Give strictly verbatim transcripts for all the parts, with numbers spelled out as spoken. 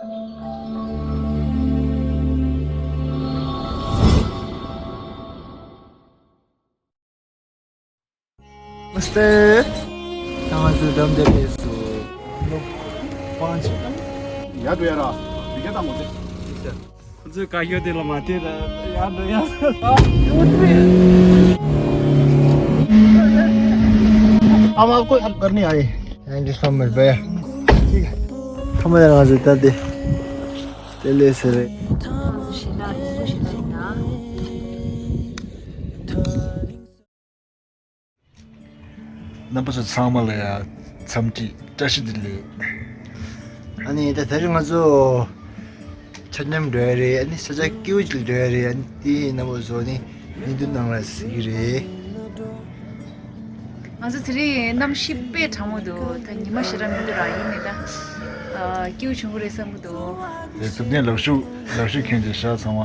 नमस्ते। तव्हां जो दम दे पेसो। हम लोग पाँच। याद हुआ रहा। ठीक है, तव्हां मुझे। ཁོ་ཚོས་བཀའ་ཤོད་དེ་ལ་མ་བལྟས་ར་ཡར་འགྲོ་ཡ། हम आपको हेल्प करने आए। थैंक यू सो मच भैया। ठीक है। ཁ་མ་ཡ་ང་ཚོ་ད་དེ་དེ་ལས་ཟེར་རེད། རྣམ་པ་ཚོ་ཚང་མ་ལ་ཡང་འཚམས་འདྲི་བཀྲ་ཤིས་བདེ་ལེགས། ཨ་ནི་ད་དེ་རིང་ང་ཚོ་ཆ་མཉམ་འགྲོ་ཡ་རེད། ཨ་ནི་ས་ཆ་སྐྱིད་པོ་ཅིག་འགྲོ་ཡ་རེད། ཨ་ནི་དེ་རྣམ་པ་ཚོ་ནི་བརྙན་ཐུང་ནང་ལ་གཟིགས་ཀྱི་རེད། ང་ཚོ་དེ་རིང་གནམ་གཤིས་དཔེ་གྲང་མོ་འདུག་ད་ཉི་མ་ཞེ་དྲག་མི་འདུག་ར། ཡིན་ནའི་ད་སྐྱིད་པོ་བྱུང་གི་རེད་བསམ་གི་འདུག་རེད། ཐུབ་བསྟན་ལག་ཤུབས་ལག་ཤུབས་གྱོན་བྱས་ཤག་ཚང་མ།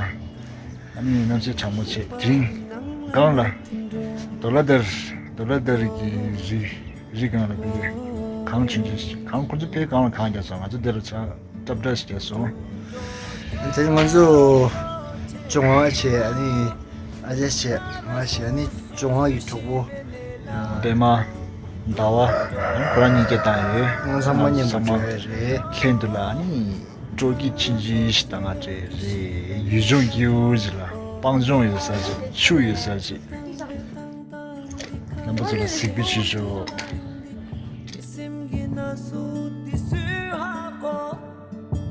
ཨ་ནི་གནམ་གཤིས་གྲང་མོ་བྱས། དེ་རིང་སྒང་ལ་དོ་ལ་དར་དོ་ལ་དར་གྱི་རི་རི་སྒང་ལ་ཕ་གིར་གངས་ཆུང་ཆུང་ཞིག་གངས། ཁོ་ཚོ་ཕ་གིར་གངས་ལ་གངས་རྒྱག་སོང་། ང་ཚོ་འདི་ལ་ཆར་ཏབ་ཏབ་ཞིག་རྒྱག་སོང་། དེ་ང་ཚོ་སྐྱོ་བ་བྱས། ཨ་ནི་ཨ་ཅག་བྱས། ང་བྱས། ཨ་ནི་སྐྱོ་བ་གི་གྲོགས་པོ་པད་མ། ཟླ་བ། ཁོ་རང་གཉིས་ཀ་བཏང་ཡོད། ང་ཚང་མ་མཉམ་དུ་འགྲོ་བ་རེད། ལྷན་དུ་ལ་ཨ་ནི་སྤྲོ་སྐྱིད་ཆུང་ཆུང་ཞིག་བཏང་ང་འདྲ་རེད། ཡུལ་ལྗོངས་སྐྱིད་པོ་ཞིག་ལ་སྤང་ལྗོངས་ཡོད་ས་ཞིག་ཆུ་ཡོད་ས་ཞིག་རྣམ་པ་ཚོ་ལ་གཟིགས་འབུལ་ཞུ་ཞུ། སེམས་ཀྱི་ན་ཟུག་འདི་སུས་ཧ་གོ།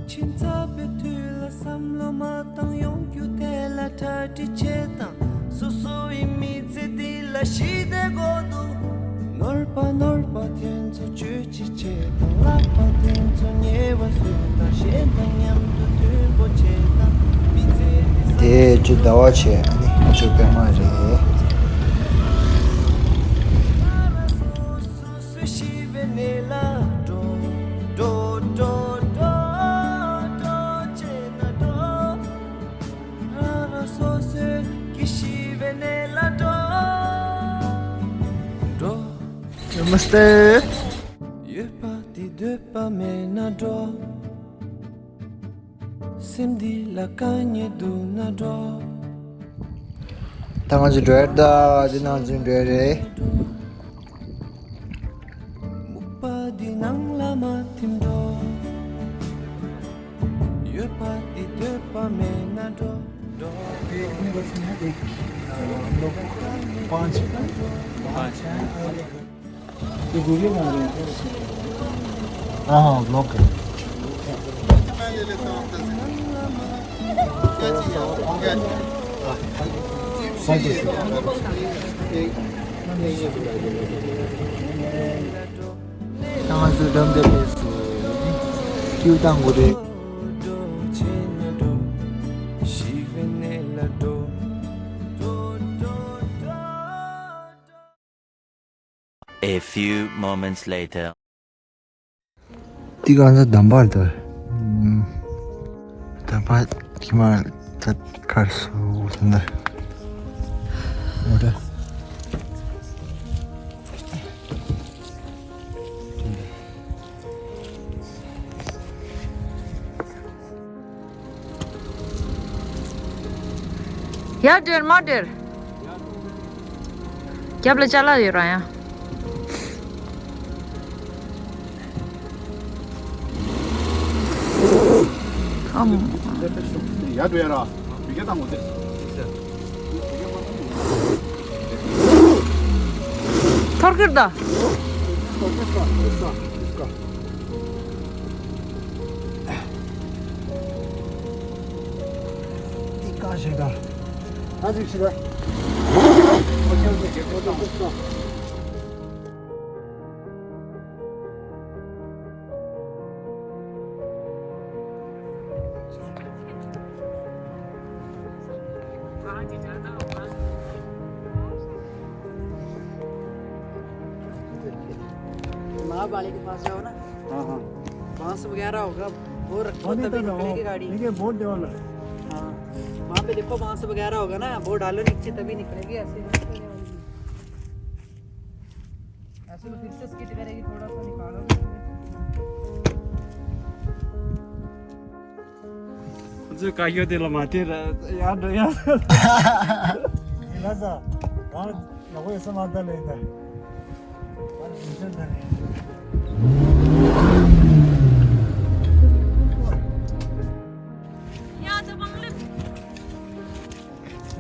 ཁྱིམ་ཚང་པའི་དུས་ལ་བསམ་བློ་མ་བཏང་། ཡོང་རྒྱུ་དེ་ལ་གྲ་སྒྲིག་བྱེད་དང་། སོ་སོ་ཡི་མི་ཚེ་འདི་ལ་ཞི་བདེ་དགོས་འདུག་ནོར་བ་ནོར་བ་དེ་ཚོ་བཅོས་ཅི་བྱེད་དང་། ལག་པ་དེ་ཚོ་ཉེས་པ་བཟོས་དང་། གཞན་དང་མཉམ་དུ་མཐུན་པོ་བྱེད་དང་། མི་ཚེ་འདི་དེ་ཅི་ཟླ་བ་བྱས། ཨ་ནི་ང་ཚོའི་པད་མ་རེད། སོ་སོ་ཞི་བའི་གནས་ལ་འགྲོ། འགྲོ་འགྲོ་འགྲོ་འགྲོ་བྱས་ན་འགྲོ། རང་རང་སོ་སོའི་གི་ཞི་བའི་གནས་ལ་འགྲོ། འགྲོ། नमस्ते। ཡོད་པ་དེ་འདོད་པ་མེད་ན་འགྲོ། སེམས་འདི་ལ་དཀའ་ངལ་འདུག་ན་འགྲོ། ད་ང་ཚོ་འགྲོ་ཡ་ད། འདི་ནང་ཚུན་འགྲོ་ཡ་རེད། སྨུག་པ་འདི་ནང་ལ་མ་ཐིམ་འགྲོ། ཡོད་པ་འདི་འདོད་པ་མེད་ན་འགྲོ། འགྲོ། पाँच। पाँच। हाँ, हाँ, ब्लॉक है। ང་ཚོའི་འགྲམ་དེ་ལས་སུ་ཀིའུ་བཏང་དགོས་རེད། A few moments later. འདི་གང་ཚ་འདམ་པར་དོ། འདམ་པར་ཁྱི་མ་ད་ཁར་སུ་ལ་འོ་ར། ཡར་སྡོད་མར་སྡོད། རྒྱབ་ལ་ཅ་ལག་ཡོད་ར་ཡང་། ཨམ། ཡར་འགྲོ་ཡ་ར། མི་སྐད་བཏང་དགོས་ཏེ། ཐོར་ཀིར་ད། འདི་གང་ཞིག་ག་ཨ་ཅིག་ཞིག་ག་ཨོ་ཁེ་ཨོ་ཁེ། माँ वाले के पास जाओ ना। हाँ, हाँ। बांस वगैरह होगा, वो रखो, तभी निकलेगी गाड़ी। देखिए, बोर्ड देवाला। हाँ, वहाँ पे देखो, बांस वगैरह होगा ना, वो डालो नीचे, तभी निकलेगी। ऐसे ऐसे तो फिर से स्किट करेगी, थोड़ा सा निकालो। ཚོས་བཀའ་ཤོག་དེ་ལ་མ་བལྟས་ར་ཡར་འགྲོ་ཡར། ཡིན་ན་ས། གང་ཡག་པོ་ཡོད་ས་མ་ལྟ་ལེ་ད།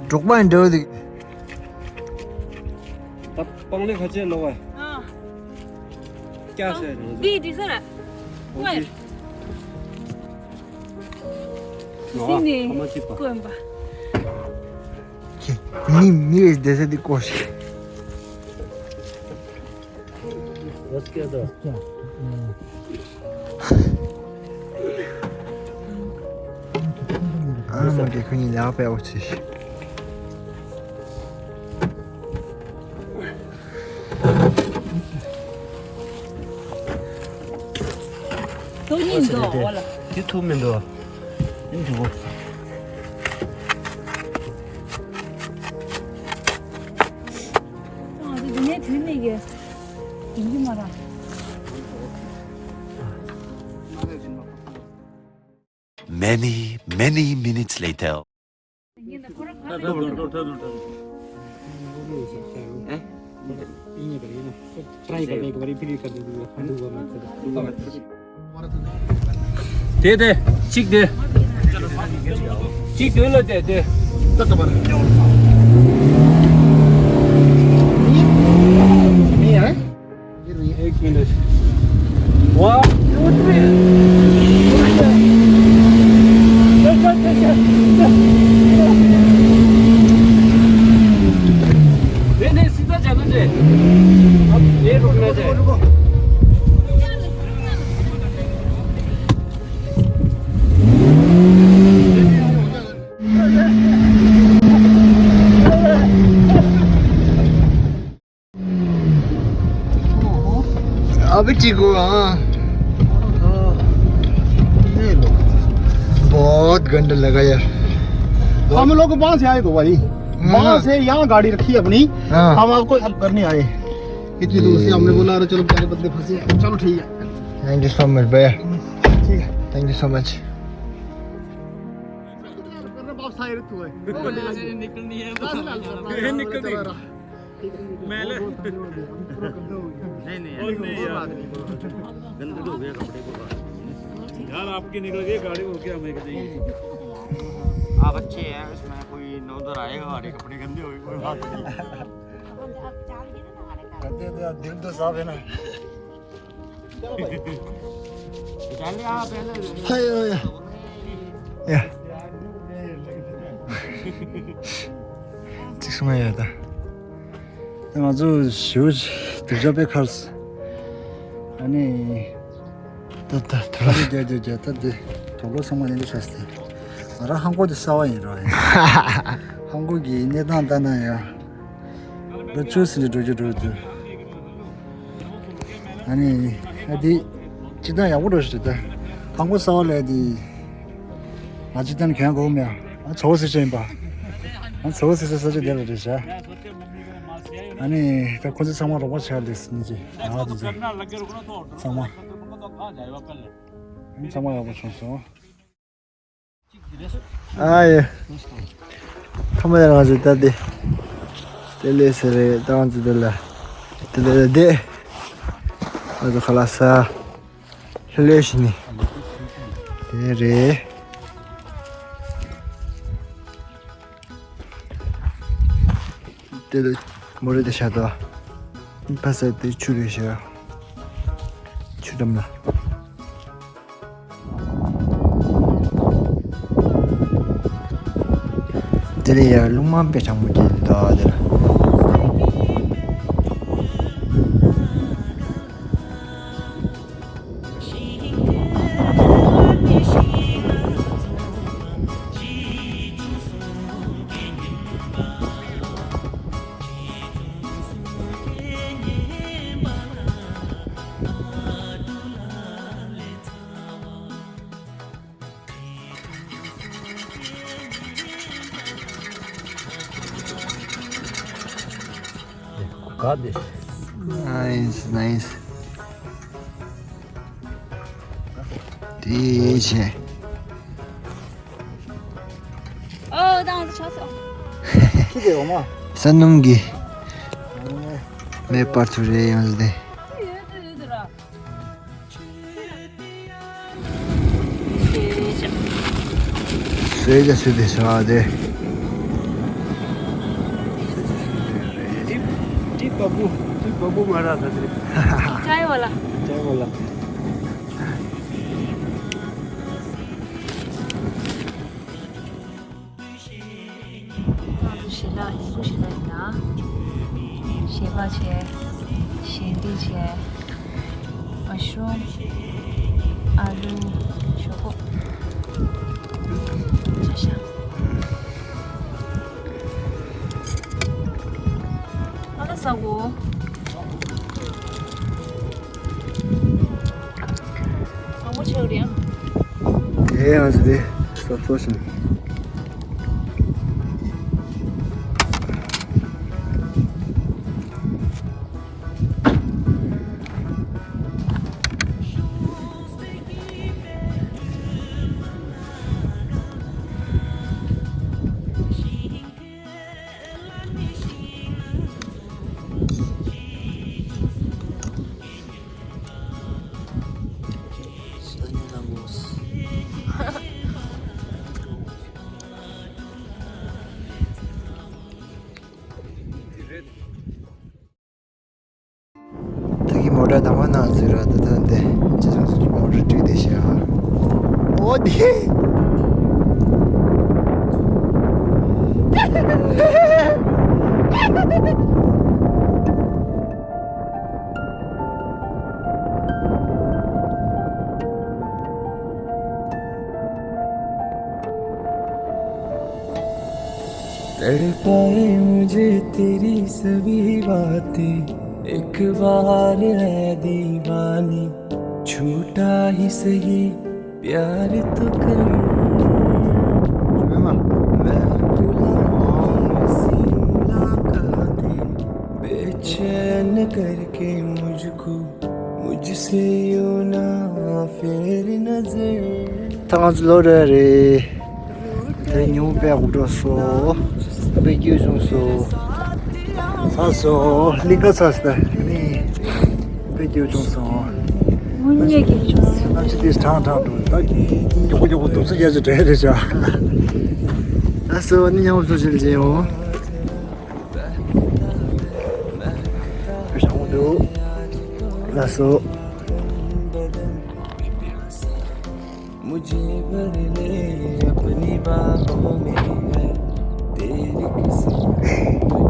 འབྲོག་པ་ཡིན་འདྲ་བོ་འདུག་ད་སྤང་ལེ་ཁ་ཆེ་ལོ་བ། ཨ། ཀྱ་སེ་རང་འདི་འདི་ས་ར། ཝེ། ཟིན་ནས་ཨ་མ་ཅི་པ། ཀོན་པ། མི་མི་ཡི་སྡེ་ས་འདི་ཀོ་ཤི། ཨ་མ་གི་ཁུ་ཉིན་ལ་པའོ་ཆི། དོ་ཉིན་དོ་འོ་ལ། དེ་ཐུབ་མི་འདུག་ཡིན་དུ། ཨ་དེ་དེ་ནས་དུས་ནས་ཡོད། ཡིན་གྱི་མ་ར། Many, many minutes later. དེ་དེ་གཅིག་དེ། གཅིག་དེ་ལ་དེ་དེ། एक मिनट। One, two, three. चल, चल, चल, चल। नहीं, नहीं, सीधा जाना चाहिए। अब ये रुकना चाहिए। अभी ठीक हुआ, हाँ। ये लो। बहुत गंदा लगा यार। हम लोग वहां से आए तो भाई, वहां से यहाँ गाड़ी रखी है अपनी। हाँ। हम आपको help करने आए। इतनी दूर से हमने बोला, "अरे चलो, बेचारे बंदे फंसे हैं।" चलो ठीक है। Thank you so much भैया। ठीक है। Thank you so much। वापस आए रे तू है। निकलनी है। निकलनी। मैं ले। नहीं, नहीं यार, कोई बात नहीं, कोई बात नहीं। गंदगी हो गया कपड़े को। यार, आपकी निकल गई गाड़ी को, क्या मैं कहीं। आप अच्छे हैं, इसमें कोई ना उधर आएगा, हमारे कपड़े गंदे हो गए, कोई बात नहीं। कहते थे, दिल तो साफ है ना। चल यार, पहले। हाय, हाय, हाय। या। चिक्समा यार ता। ང་ཚོ་ཞུ་དུར་ཇ་པེ་ཁར། ཨ་ནི། ད་ད་ད་རེད་རྒྱ་རྒྱ་རྒྱ་ད་དེ་དོ་ལོ་ཚང་མ་ནི་ཆགས་ཏེ། ང་རང་ཧང་གོ་དེ་གསར་བ་ཡིན་རོ། ཧང་གོ་གི་གནས་སྟངས་ལྟ་ན་ཡང་། ལོ་བཅུ་ཟིན་ཏེ་འགྲོ་རྒྱུ་འགྲོ་འདུག་ཨ་ནི་ཨ་དེ་སྤྱི་བཏང་ཡག་པོ་འགྲོ་ཞིག་རེད་ད། ཧང་གོ་གསར་བ་ལས་དེ་ང་སྤྱི་བཏང་གྱོན་གོ་མེད། ཨ་ཚོ་བོ་སི་ཆེན་པ། ཨ་ཚོ་བོ་སི་ཆེན་ས་ཆ་དེ་ལ་རེད་ཤག་ཨ་ནི་ད་ཁོ་ཚོ་ཚང་མ་རོགས་པ་བྱས་ལེ་སི་ནི་ཅི་ཨ་དེ་ཚོ་ཚང་མ་ཨ་ཚང་མ་ཡག་པོ་བྱུང་སོང་། ཨ་ཡེ། ཐོག་མ་ཡང་ང་ཚོ་ད་དེ། དེ་ལས་ཟེར་རེད་ད་ང་ཚོ་དེ་ལ། དེ་ལས་དེ། ང་ཚོ་ཁ་ལག་ཟ། ལྷོད་ལྷོད་བྱས་ནས། དེ་རེད། དེ་ལ་མོ་རེ་དེ་བཞག་ད། ཕ་ས་དེ་ཆུ་རེད་བཞག་ཆུ་འགྲམ་ལ། དེ་ལ་ཡར་རླུང་མ་དཔེ་གྲང་མོ་རྒྱག་གི་འདུག་དེ་ལ། Nice, nice. དེ་བྱས། ས་སྣུམ་གྱི་མེ་སྤར་ཐུབ་རེད་ཡང་ཟེར་ཏེ། སོས་ཇ་སུས་དེ་ཤ་དེ། ཏི་པ་པུ་ཏི་པ་པུ་མ་ར་ད་དེ། ཅའི་ཝ་ལ། ཅའི་ཝ་ལ། ང་ཚོ་ཞལ་ལག་ཡག་པོ་ཞིག་ལ་ཡིན་ན། ཞལ་པར་བྱས། ཞལ་འདྲི་བྱས། མ་ཤ་རུམ། ཨ་ལུ། ཞོག་ཁོག་ཅ་ཤ། ཨ་ལ་ས་གོ། བཟང་པོ་བྱེད་རེད། དེ་ཡང་ཟེར་ཏེ་སོབ་སོབ་བྱུང་། ད་གི་མོ་ཊ་དང་པོ་ནང་ཟེར་ར། ད་ད་འདི་ཅི་ཙམ་ཟེར་མོ་ཊ་བྲིས་ཏེ་བཞག་ཨོ་དེ། तड़पाए मुझे तेरी सभी बातें, एक बार है दीवानी, झूठा ही सही प्यार तो कर। मैं भुलाऊं ऐसी मुलाकातें, बेचैन करके मुझको, मुझसे यूं ना फेर नजर। ད་ང་ཚོ་ལོ་རེ་རེ། དེ་ཉིན་མོ་དཔེ་ཡག་པོ་འགྲོ་སོང་། དཔེ་སྐྱིད་བྱུང་སོང་། ཚ་སོང་། གླིང་ག་ཚ་སོང་། ནི་དཔེ་སྐྱིད་བྱུང་སོང་། དངོས་གནས་སྐྱིད་བྱུང་སོང་། གནམ་གཤིས་དེ་གྲང་གྲང་འགྲོ། ད་མགྱོགས་པོ་མགྱོགས་པོ་རྡོག་རྩ་རྒྱག་ཅིག་འགྲོ་ཡ་རེད་ཤག་ལགས་སོ། ནི་མཉམ་པོ་ཚོ་ཞིག་མཇལ་ཡོང་། དཔེ་ཞང་པོ་འདུག་ལགས་སོ། मुझे भर ले अपनी बाहों में, है तेरी कसम।